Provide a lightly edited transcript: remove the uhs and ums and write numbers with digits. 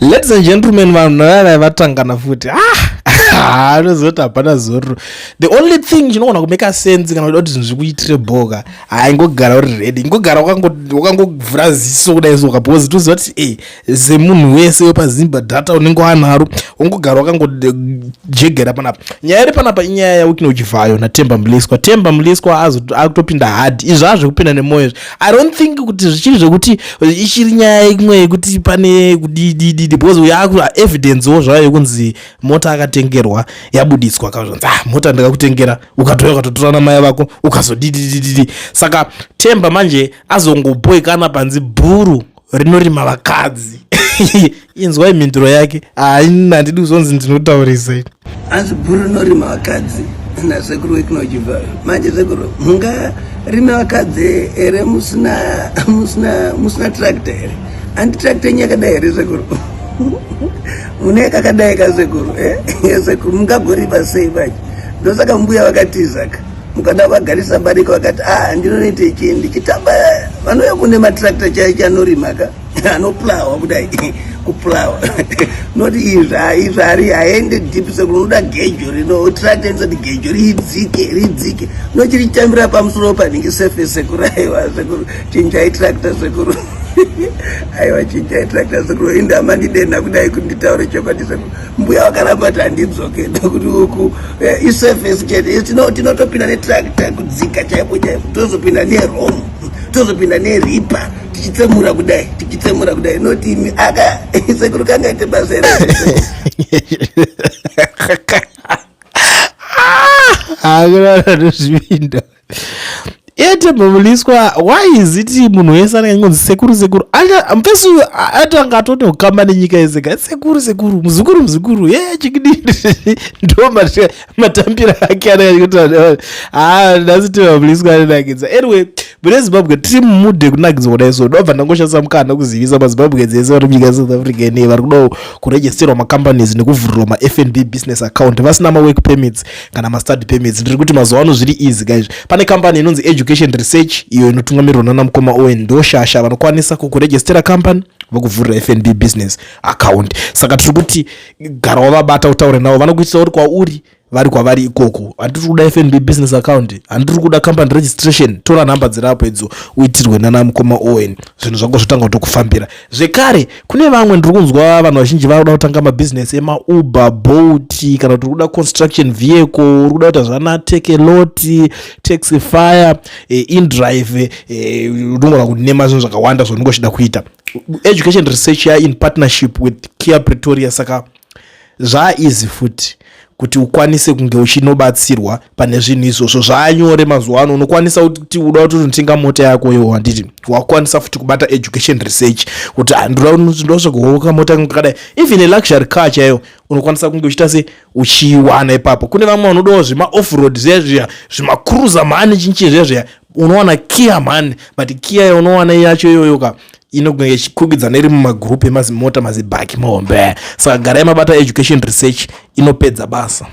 Ladies and gentlemen, vanhu vaya vatangana futi. Ah, anozoti hapana zororo. The only thing chinogona kumeka sense kana kuda kuti zvinhu zvikuitire boka, haingogara uri ready, ingogara wakangovhura ziso kudai soka, because toziva kuti e semunhu wese wepazimba data unenge wanaro, ungogara wakangojegera panapa. Nyaya iri panapa inyaya yaWicknell Chivayo naTemba Mliswa. Temba Mliswa akutopinda hard izvo azvekupinda nemwoyo izvi. I don't think kuti zvichiri zvekuti ichiri nyaya imwe yekuti pane kudidididi, because uyo aku evidencewo zvayo yekunzi mota akatengerwa yabuditswa, kazvanzi, "Ah, mota ndakakutengera, ukatouya ukatotora namai vako ukazodididididi." Saka Temba manje azongoboikana panzi bhuru rinorima vakadzi. Inzwai mhinduro yake. Haina, handidi kuzonzi ndinotaurisa. Hanzi bhuru rinorima vakadzi nasekuru Wicknell Chivayo. Manje sekuru, mungarime vakadzi here musina tractor here? Handi tractor yenyu yakadai here, sekuru? Mune kakadai kasekuru, eh? Sekuru, mungagorima sei manje? Ndosaka mbuya vakatizaka, mukada vagarisa barika, vakati, "Ah, ndinonoite chii ndichitamba?" Vanouya kune matractor chaicho anorima ka, anoplawa kudai, kuplawa, noti izvi izvi hari haende deep. Sekuru, unoda gejo rino tractor inosati gejo ridzike ridzike, nochirichitambira pamusoro panhingi surface. Sekuru, aiwa sekuru, chinjai tractor sekuru, aiwa chinjai tractor sekuru. Indama ndidena kudai kuti nditaure chokwadi, sekuru, mbuya vakaramba kuti handidzoke nekuti uku isurface chete. Tinotopinda netractor kudzika chaipo chaipo, tozopinda nerom, tozopinda neripper, tichitsemura kudai, tichitsemura kudai, noti imi aka sekuru kangaite basa here? Hakuna nozvivinda iye Mliswa. Why is it munhu wese anenge angonzi sekuru, sekuru? Mufesi uyu atanga atoti kukamba nenyika yese ka, sekuru, sekuru, muzukuru, muzukuru, ye chikidini, ndo matambiro ake anenge achikuti ha nhasi Temba Mliswa anonakidza. Anyway, mune Zimbabwe tiri mumood yekunakidzwa kudai, so ndobva ndangoshandisa mukana kuzivisa maZimbabwe dzese vari munyika yeSouth Africa inei vari kudawo kuregisterwa macompanies nekuvhurirwa maFNB business account vasina mawork permits kana mastudy permits. Ndiri kuti mazuva ano zviri easy guys. Pane company inonzi Education Research, iyo inotungamirirwa nana mukoma Owen Ndoshasha, vanokwanisa kukuregistera company, vokuvhurira FNB business account. Saka tiri kuti gara wavabata, utaure navo, vanokuitisa uri kwauri, vari kwavari ikoko. Handiri kuda FNB business account, handiri kuda company registration, tora nhamba dzirapo idzo uitirwe nana mukoma Owen, zvinhu zvako zvotanga kutokufambira. Zvekare kune vamwe, ndiri kunzwa vanhu vazhinji vari kuda kutanga mabhizinesi emaUber, Bolt, kana kuti uri kuda construction vehicle, uri kuda kuita zvana Takealot, Taxify, inDrive, unogona kunema zvinhu zvakawanda zvaunenge uchida kuita. Education Research ya in partnership with Kia Pretoria, saka zvaeasy futi kuti ukwanise kunge uchinobatsirwa pane zvinhu izvozvo. Zvaanyore mazuva ano, unokwanisa kuti uda kuti unotenga mota yako iwo, handiti wakwanisa futi kubata Education Research kuti ndosvagoka mota kakadai, even aluxury car chaiyo unokwanisa kunge uchiita se uchiiwana ipapo. Kune vamwe vanodawo zvemaoffroad zviya zviya, zvimacruiser mhani, chinchi zviya zviya, unowana Kia mhani, but Kia yaunowana yacho iyoyo ka inogona ichikwikwidzana iri mumagroup emazimota mazibhaki mahombe. Saka garai mabata Education Research, inopedza basa.